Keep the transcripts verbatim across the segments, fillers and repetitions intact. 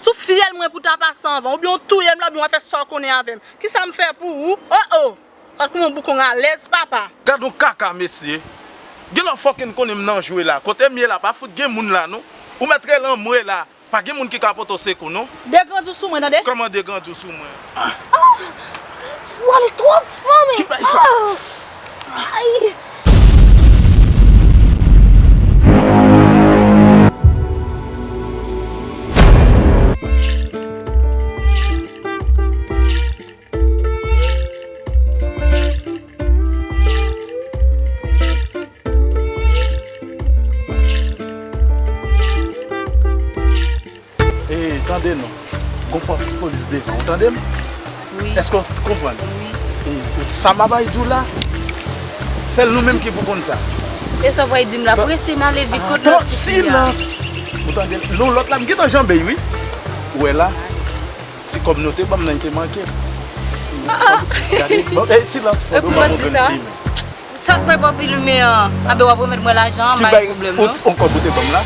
Si w fidèl mwen pou ta pase anvan, oubyen w touye m la, oubyen w fè sa w konnen avè m. Kisa m fè pou ou? Oh, oh! Fòk mwen boukon alèz, papa. Gad yon kaka, mesye. Gen lè fòk n konnen m nan jwe la. Kote m ye la, pa fout gen moun la, non. Ou mèt rele anmwe la. Pa gen moun ki ka pote w sekou, non. Degrandi w sou mwen, tande? Kòman degrandi w sou mwen? Ah! Ou ale twò fò, men. Ki bay sa? Ah! Ay! E, tande non. Gon pòs polis devan. Ou tande m? Wi. Èske w konprann? Wi. E, sa m ap bay di w la, sèl nou menm ki pou konn sa. E sa w pral di m la, prese m ale vit, kot lòt ti fi a? Silans! Ou tande? Non, lòt la, m gentan janbe l, wi. Ou wè la? Ti kòb nou te ban m nan, li te manke. Gade, bon, e, silans, fò nou ban m yon grenn plimen. Sa k pral ba w plimen an? Abe w ap remèt mwen lajan an, m pa gen pwoblèm non. Yon kòb ou te ban m la?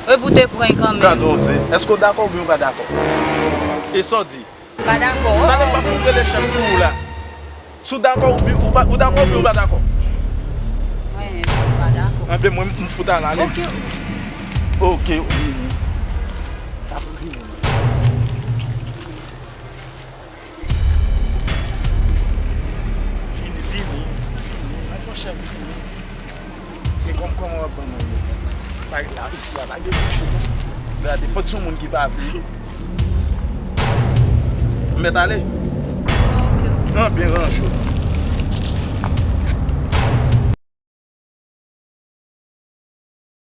Wi, pou te pran kanmenm. Gade yon zen. Èske w dakò oubyen w pa dakò? E sa w di? M pa dakò. Talè m p ap fout rele chèf pou ou la. Si w dakò oubyen ou pa, ou dakò oubyen ou pa dakò? Mwen, m pa dakò. Anben, mwen, m fout al ale. Oke. Oke, wi, wi. T ap vini. Vini, vini, vini. Ay, monchè, vini. E kòm, kòman w ap ban mwen yo? Bay la, isi a, pa gen mouche, non. Gade, fò t se yon moun ki pa vle. M mèt ale? Nan byen ranje w.